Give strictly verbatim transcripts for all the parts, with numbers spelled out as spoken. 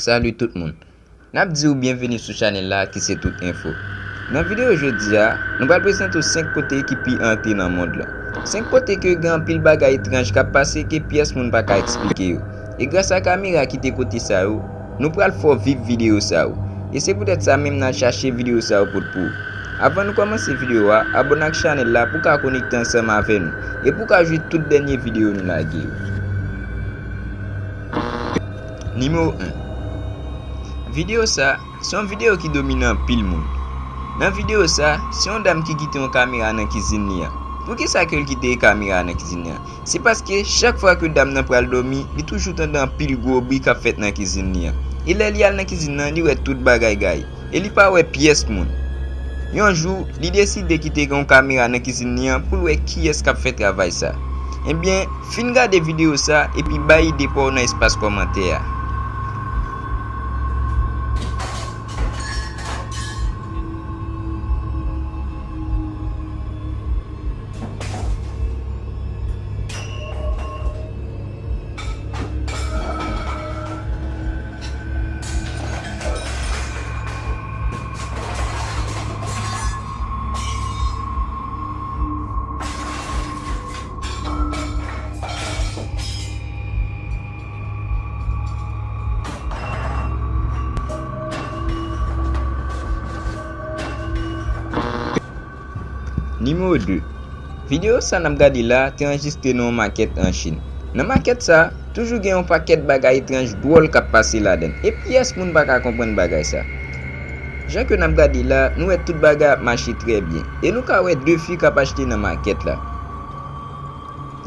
Salut tout moun. N ap di w byenveni sou chanèl la ki se Tout Enfo. Nan videyo jodi a, nou pral prezante w senk kote ki pi ante nan mond lan. Senk kote ke gen anpil bagay etranj k ap pase ke pyès moun pa ka eksplike yo. E gras a kamera ki te kote sa yo, nou pral fè w viv videyo sa yo. E se poutèt sa menm n al chache videyo sa yo pote pou ou. Avan nou kòmanse videyo a, abòne ak chanèl la pou w ka konekte ansanm avè nou e pou w ka jwi tout dènye videyo nou lage yo. Nimewo en. Videyo sa, se yon videyo ki domine anpil moun. Nan videyo sa, se yon dam ki kite yon kamera nan kizin li an. Poukisa ke l kite kamera nan kizin li an? Se paske chak fwa ke dam nan pral dòmi, li toujou tande anpil gwo bri k ap fèt nan kizin li an. E lè li al nan kizin nan, li wè tout bagay gaye. E li pa wè pyès moun. Yon jou, li deside kite yon kamera nan kizin li an pou l wè kiyès k ap fè travay sa. Ebyen, fin gade videyo sa epi bay ide pa w nan espas kòmantè a. Nimewo de. Videyo sa n ap gade la te anrejistre nan yon makèt an Chin. Nan makèt sa, toujou gen yon pakèt bagay etranj dwòl k ap pase ladan l, e pyès moun pa ka konprann bagay sa. Jan ke n ap gade la, nou wè tout bagay ap mache trè byen, e nou ka wè de fi k ap achte nan makèt la.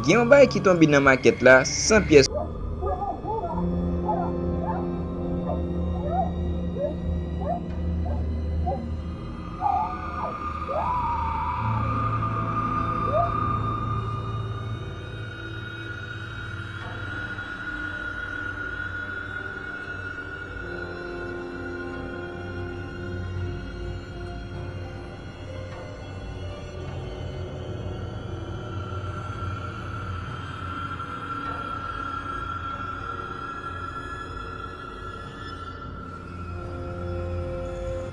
Gen yon bagay ki tonbe nan makèt la san pyès.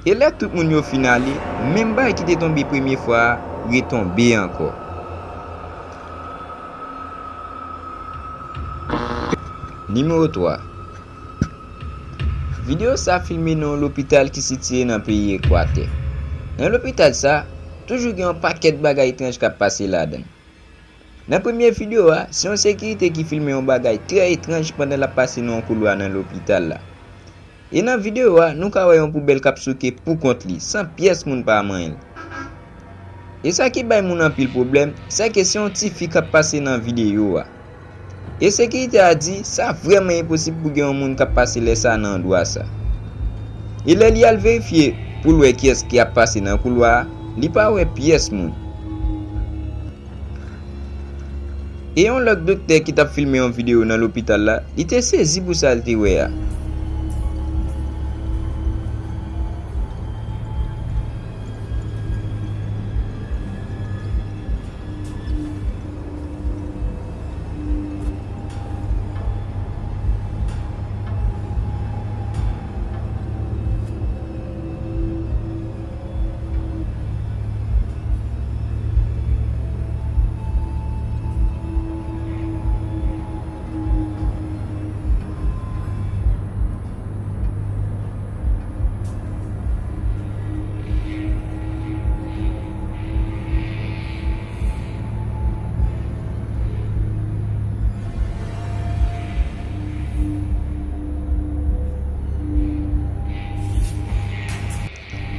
E lè tout moun yo fin ale, menm bagay ki te tonbe premye fwa a retonbe ankò. Nimewo twa. Videyo sa filme nan yon lopital ki sitiye nan peyi Ekwatè. Nan lopital sa, toujou gen yon pakèt bagay etranj k ap pase ladan l. Nan premye videyo a, se yon sekirite ki filme yon bagay trè etranj pandan l ap pase nan yon koulwa nan lopital la. E nan videyo a, nou ka wè yon poubèl k ap souke pou kont li, san pyès moun pa manyen l. E sa ki bay moun anpil pwoblèm, sèke se yon tifi k ap pase nan videyo a. E sekirite a di, sa vrèman enposib pou gen yon moun k ap pase lè sa nan andwa sa. E lè li al verifye pou l wè kiyès ki ap pase nan koulwa a, li pa wè pyès moun. E yon lòt doktè ki t ap filme yon videyo nan lopital la, li te sezi pou sa l te wè a.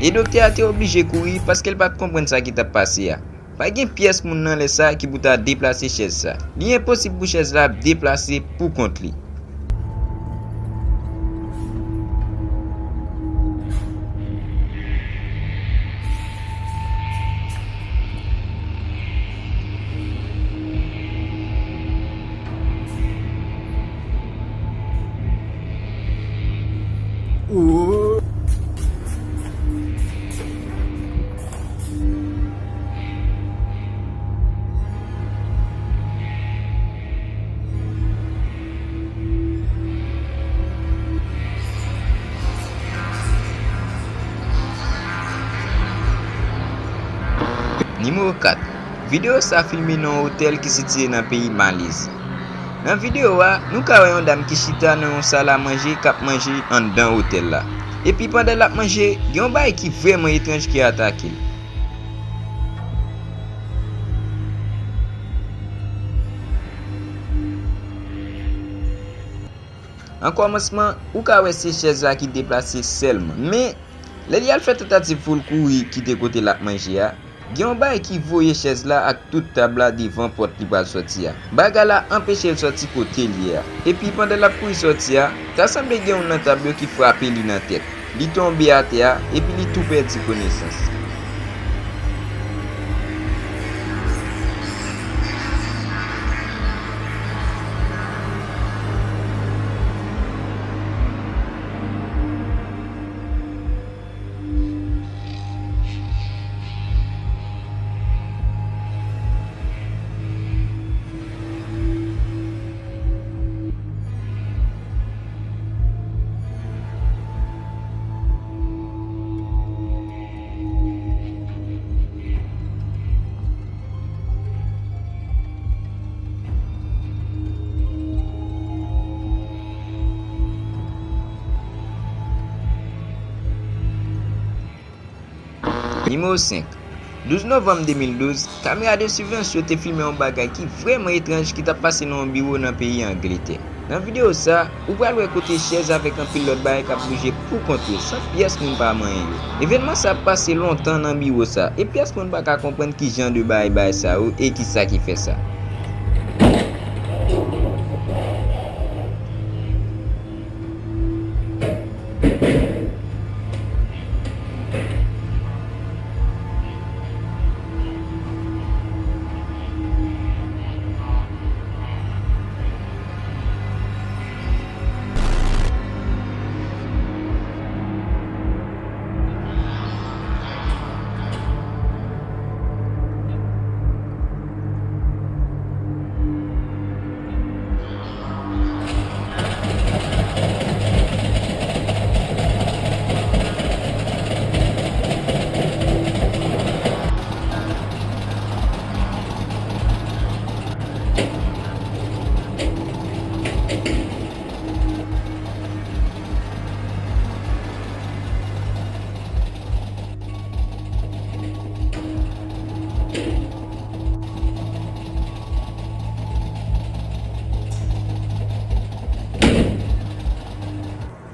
E doktè a te oblije kouri paske l pa t konprann sa ki t ap pase a. Pa gen pyès moun nan lè sa ki pou ta deplase chèz sa. Li enposib pou chèz la ap deplase pou kont li. Nimewo kat. Videyo sa filme nan yon otèl ki sitiye nan peyi Malezi. Nan videyo a, nou ka wè yon dam ki chita nan yon sal a manje k ap manje anndan otèl la. Epi pandan l ap manje, gen yon bagay ki vrèman etranj ki atake l. An kòmansman, ou ka wè se chèz la ki deplase sèlman. Men, lè li al fè tantativ pou l kouri kite kote l ap manje a, gen yon bagay ki voye chèz la ak tout tab la devan pòt li pral sòti a. Bagay la anpeche l sòti kote l ye a. Epi pandan l ap kouri sòti a, ta sanble gen youn nan tab yo ki frape li nan tèt. Li tonbe atè a, epi li tou pèdi konesans. Nimewo senk. Douz novanm de mil douz, kamera de siveyans yo te filme yon bagay ki vrèman etranj ki t ap pase nan yon biwo nan peyi Angletè. Nan videyo sa, ou pral wè kote chèz avèk anpil lòt bagay k ap bouje pou kont yo, san pyès moun pa manyen yo. Evènman sa ap pase lontan nan biwo sa, e pyès moun pa ka konprann ki jan de bagay bagay sa yo e ki sa ki fè sa.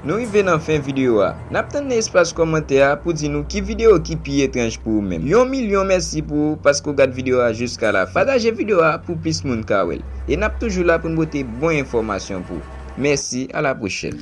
Nou rive nan fen videyo a. N ap tann nan espas kòmantè a pou di nou ki videyo ki pi etranj pou ou menm. Yon milyon mèsi pou ou paske w gad videyo a jiska la fen. Pataje videyo a pou plis moun ka wè l. E n ap toujou la pou n pote bon enfòmasyon pou ou. Mèsi, a la pwochèn.